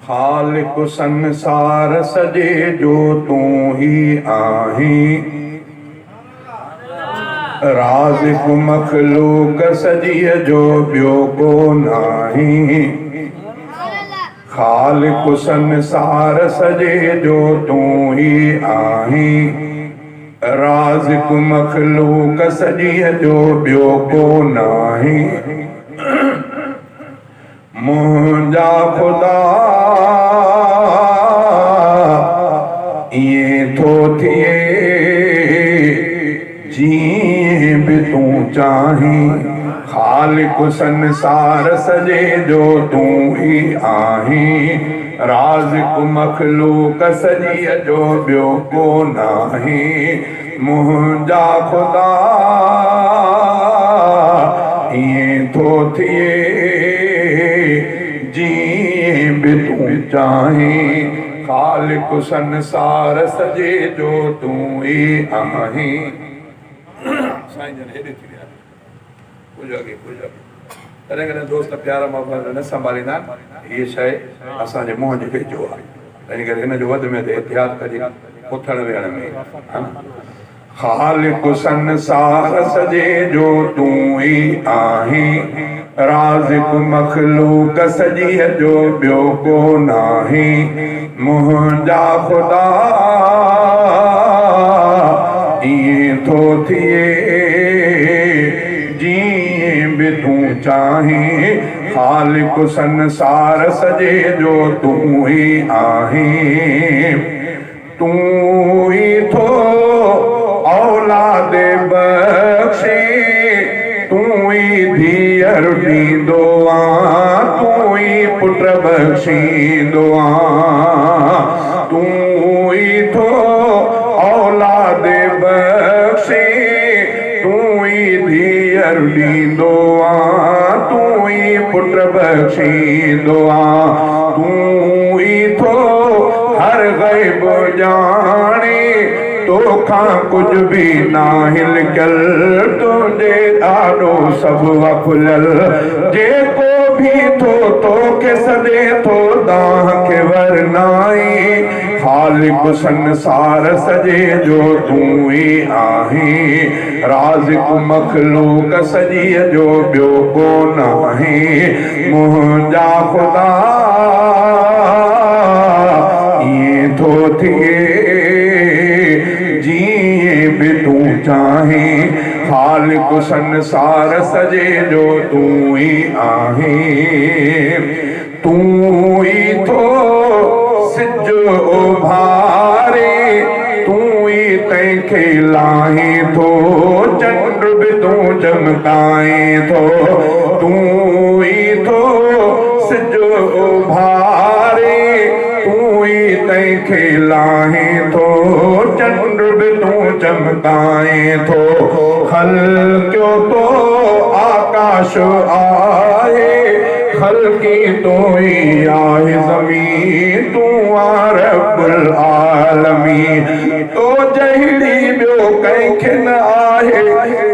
خالق سنسار سڄي جو تون ئي آهين، رازق مخلوق سڄيء جو ٻيو ڪو ناهين. خالق سنسار سڄي جو تون ئي آهين، رازق مخلوق سڄيء جو ٻيو ڪو ناهين. منهنجا خدا ائين ٿو ٿئي جيئن به تون چاهين، خالق سنسار سڄي جو تون ئي آهين، رازق مخلوق سڄيء جو ٻيو ڪو ناهين. منهنجا خدا ائين ٿو ٿئي جيئن به تون چاهين، خالق سنسار سڄي جو تون ئي آهين. سائين جن هيڏي ٿي ويا ڪجهه اڳي ڪجهه اڳي ڪڏهن ڪڏهن دوست پيار محبت نه سنڀاليندا آهن هيء شيء اسان جي منهن جي ويجهو آهي تنهن ڪري هن جو وڌ ۾ وڌ احتياط ڪجي اٿڻ ويهڻ ۾ ها نه. خالق سنسار سڄي جو تون ئي آهين، رازق مخلوق سڄيء جو ٻيو ڪو ناهين، منهنجا خدا ائين ٿو ٿئي جيئن به تون چاهين، خالق سنسار سڄي جو تون ئي آهين. تون ئي ٿو اولاد بخشين، تون ئي ڌيئر ڏيندو آن، تون ئي پٽ بخشيندو آن. تون ئي ٿو اولاد بخشين، تون ئي ڌيئر ڏيندو آن، تون ئي پٽ بخشيندو آن. تون ئي ٿو هر غيب ڄاڻي، توکان ڪجهه به ناهي لڪيل، تنهنجي آڏو سڀ آ کليل. جيڪو به ٿو توکي سڏي ٿو، دانهن کي ورنائين. خالق سنسار سڄي جو تون ئي آهين، رازق مخلوق سڄيء جو ٻيو ڪو ناهين. منهنجا خدا ائين ٿو ٿئي جيئن به تون چاهين، خالق سنسار سڄي جو تون ئي آهين. تون ئي ٿو سج اڀارين، تون ئي تنهن کي لاهين ٿو، چنڊ به تون چمڪائين ٿو. تون ئي ٿو سج اڀارين، تون ئي تنهن کي لاهين ٿو، چنڊ به تون چمڪائين ٿو. خلقيو تو آڪاش آهي، خلقي تون ئي آهي زمين، تون آن رب العالمين. تو جهڙي ٻيو ڪنهن کي نه آهي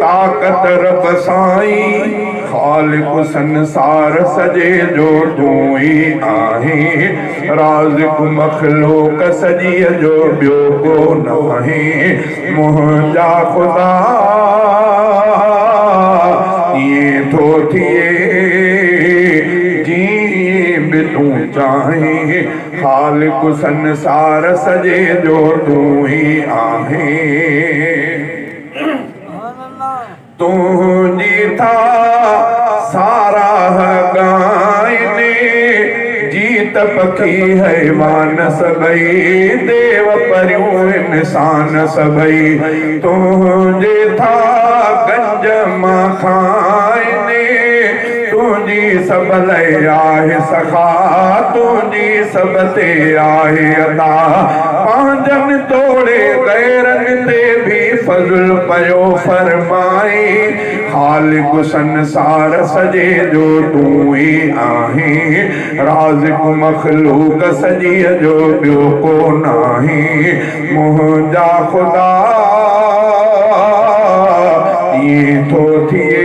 طاقت رب سائين، خالق سنسار سڄي جو تون ئي آهين، رازق مخلوق سڄيء جو ٻيو ڪو ناهين. منهنجا خدا ائين ٿو ٿئي جيئن به تون چاهين، خالق سنسار سڄي جو تون ئي آهين. تنهنجي ٿا ساراهه ڳائين، جيت پکي حيوان سڀئي، ديو پريون انسان سڀئي، تنهنجي ٿا گنج مان کائين، تنهنجي سڀ لئه آهي سخا، تنهنجي سڀ تي آهي عطا، پنهنجن توڙي غيرن تي به فضل پيو فرمائين، خالق سنسار سڄي جو تون ئي آهين، رازق مخلوق سڄيء جو ٻيو ڪو ناهين، منهنجا خدا ائين ٿو ٿئي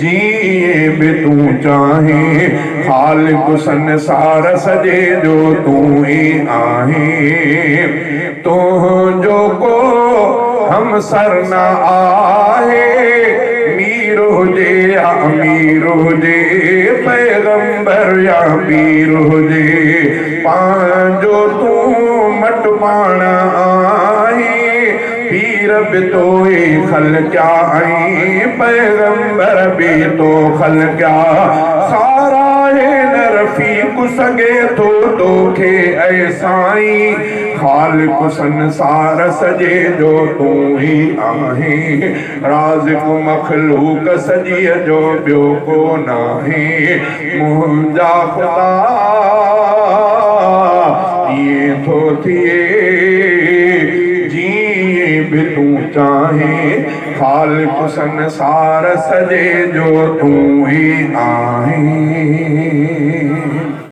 جيئن به. به تون چاهين، خالق سنسار سڄي جو تون ئي آهين. تنهنجو ڪو همسر نه آهي، مير هجي يا امير هجي، پيغمبر يا پير هجي، پنهنجو تون مٽ پاڻ آهين. پير به تو ئي خلقيا ۽ پيغمبر به تو خلقيا، ساراهي نه رفيق سگهي ٿو توکي اي سائين، خالق سنسار سڄي جو تون ئي آهين، رازق مخلوق سڄيء جو ٻيو ڪو ناهي، منهنجا خدا ائين ٿو ٿئي جيئن به تون چاهين، خالق سنسار سڄي جو تون ئي آهين.